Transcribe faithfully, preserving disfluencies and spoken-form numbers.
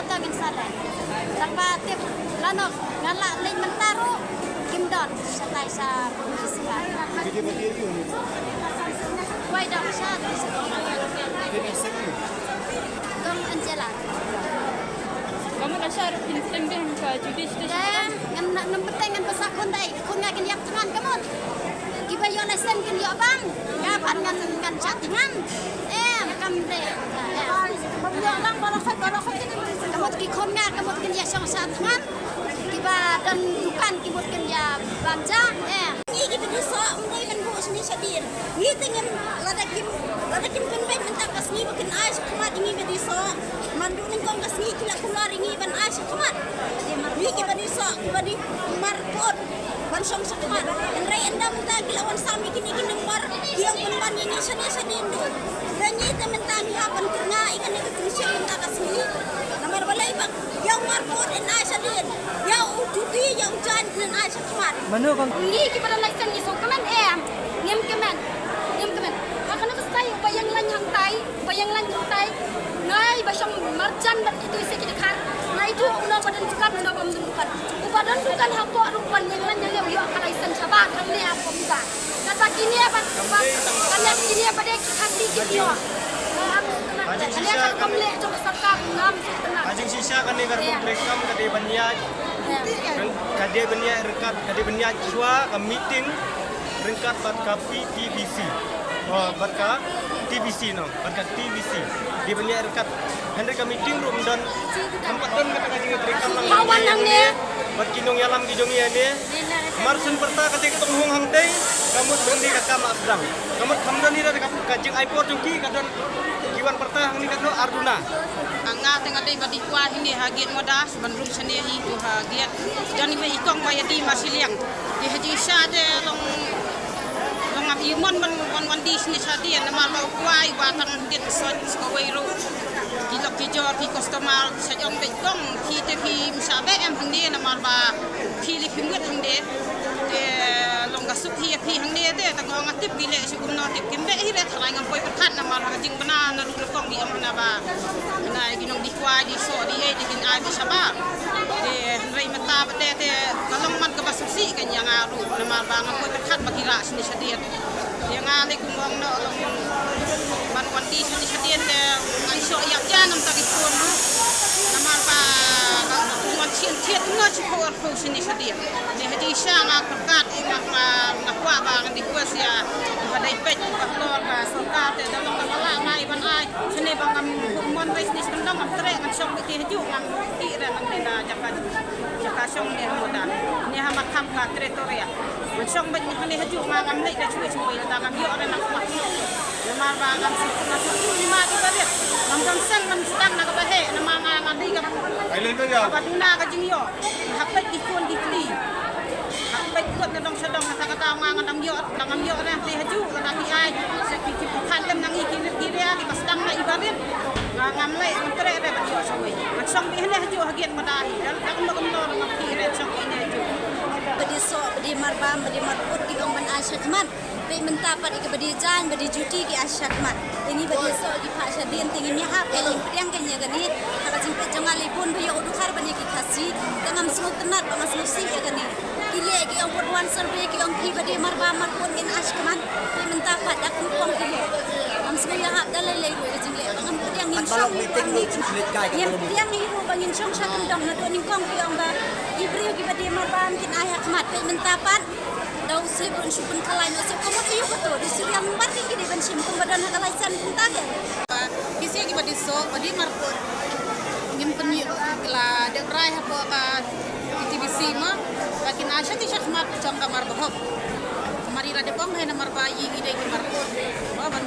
Tang ngin sa leh. Tang ba tip lano nga la leh mynta ruh kim don shatai sha. Wai dang sha. Kong Angela. Kamu na sha ruh phin teng deh ka Judy station. Ngan na nang peteng ngan pasa khun dei. Khun nga kin yak thngan kamut. Kiba ïoh lesen kin ïoh bang. Nga ban ngan ngan sha thngan. Em kam dei. Em. Bam ïoh lang baroh khat baroh khat. Kamut ki khun nga kamut kin ïa shong sha thngan. Kiba don dukan kamut kin ïa bam ja. Em. Ngi kiba dei soh, mdei kan buh sini shadien. Ngi tengem lada kim lada kim pynbeit mynta ka sngi ba kin ai sha khmat ngi ba dei soh. Man du nyngkong ka sngi ki la kular ngi ban ai sha khmat. Ngi kiba dei soh, kiba dei marput. Ban shong sha khmat. Hynrei ynda mynta ki la wan sam ïa kine ki number, ki ong pynban ïa ngi shane shane ndu. Te ngi te mynta ngi hap ban kyrnga ïa kane ka kynshim mynta ka sngi. Namar balei ba ïa u marput yn ai shadien. Ïa u juti ïa u jan yn ai sha khmat. Mano kong? Ngi kiba don license ngi sngewkmen em. Ngim kmen. Ngim kmen. Ha kano ka style uba ïeng lain hangtai. Ba ïeng lain hangtai. Ngai ba shong marjan bad kito ise ki dkhar. Ngai tu uno ba don dukan uno ba ym don dukan. Uba don dukan hapoh ruh ban ïeng lain hangne u ïoh ka license shabar hangne hapoh uba. Kata kine ba ba kane kine ba dei ki Khasi ki ïoh. Kane ka kam leh jong ka sorkar ngam suk tenang. Ka jingshisha kane ka rukom treikam ka dei ban ïaid. Ka dei ban ïaid ryngkat ka dei ban ïaid shuwa ka meeting ryngkat bad ka P T V C. Oh, bad ka T V C no. Bad ka T V C. Dei ban ïaid ryngkat. Hynrei ka meeting ruh ym don. Kam pat don kata ka jingïatreilang. Hawan hangne. Bad ki nongïalam ki jong ngi hangne. Mar shen pyrta kata ka tong hung hangtei. Ka mut ban dei ka kam la sdang. Ka mut kam don ïa ka jingai por jong ki ka don. Ki wan pyrta hangne ka don ar duna. Nga te nga dei ba dei kwah hangne ha gate Moda. Ban rung shane hi tu ha gate. Jan iba i kong ba ïa dei ma shiliang. Te ha jingshisha te long long ngam i mon ban ban wan dei shane shadien namar ba u kwai ba tang dit sot kawei ruh. Ki lok ki jor ki customer sha jong beit kong ki te ki msa be em hangne namar ba ki li ki mut hangne. Te long ka suk hi ïa ki hangne te tang ong nga tip ki leh shu kumno tip kim be hi re tharai ngam poi pyrkhat namar ba ka jingbna na ruh la kong ki ong na ba na ki nong dei kwai dei soh dei ei dei kin ai ba shabar. Te hynrei mynta ba te te ka long man kaba suk sih ka ïa nga ruh namar ba ngam poi pyrkhat ba ki rah shane shadien. Ïa nga dei kum ong noh long ban wan dei shane shadien te nga i soh ïap ja nam ta ki khun ruh. Namar ba ka kum wan shin thied kumno shi khor khun shane shadien. Te ha jingshisha nga pyrkhat ïa nga nga kwah ba ngan dei kwah sia. Ba dei peit ba hlor ba sorkar te da long ba la mai ban ai. Shane ba ngam mon res ni skyndong ngam treh ngan shong beit te hajuh ngam ki re nang ne na jaka jaka shong ne ha Moda ne ha Matham ka Territoria. Ngan shong beit ne ha ne hajuh nga ngam leit da shuwa shuwa da ngam ïoh re nang kwah. Namar ba ngam suk ngam suk ni ma ki barit. Ngam don sel ngam sdang na ka ba heh namar nga nga dei ka ba duna ka jingïoh. Hap peit ki khun ki kti. Hap peit kut na dong sha dong kata kata nga nga dang ïoh dang ngam ïoh re te hajuh kata ki ai. Sa ki ki pyrkhat lem nang i ki rit ki ria ki ba sdang na i barit. Nga ngam leh ngam treh re ban ïoh shawei. Ngan shong beit hangne hajuh ha gate Moda hi. Dang dang ma kumno ngam ki re shong beit hangne hajuh. Ba dei soh ba dei marbam ba dei marput ki ong ban ai shakhmat. Peit mynta pat ïa kaba dei jaiñ ba dei juti ki ai shakhmat. Te ngi ba dei soh ki phah shadien te ngim ïahap ïa ngim pdiang kein ïa kane. Ha ka jingpeit jong nga lei bun ba ïoh u dkhar ban ïa ki Khasi. Te ngam sngewtynnat ba nga sngewsih ïa kane. Ki leh ki ong put wan survey ki ong ki ba dei marbam marput ngin ai shakhmat. Peit mynta pat da kum ong ki leh. Ngam sngewïahap da lei lei ruh ïa ka jingleh ba ngam pdiang ngin shong ïa kane. Ngim pdiang ïa ruh ba ngin shong sha kyndong naduh nyngkong ki ong ba ki briew ki ba dei marbam kin ai shakhmat. Peit mynta pat. Da u slip ruh shu pynkylla ïa u slip ka mut aïu kato, da u slip ïa u bar ki dei ban shim kumba don ha ka license kumta ke. Ki sha kiba dei soh, ba dei marput. Ngim pynïoh ki la dep rai hapoh ka T V C ma, ba kin ai sha ki shakhmat jong ka mar bahok. Mar i la dep ong hai namar ba i ngi dei ki marput. Ba ban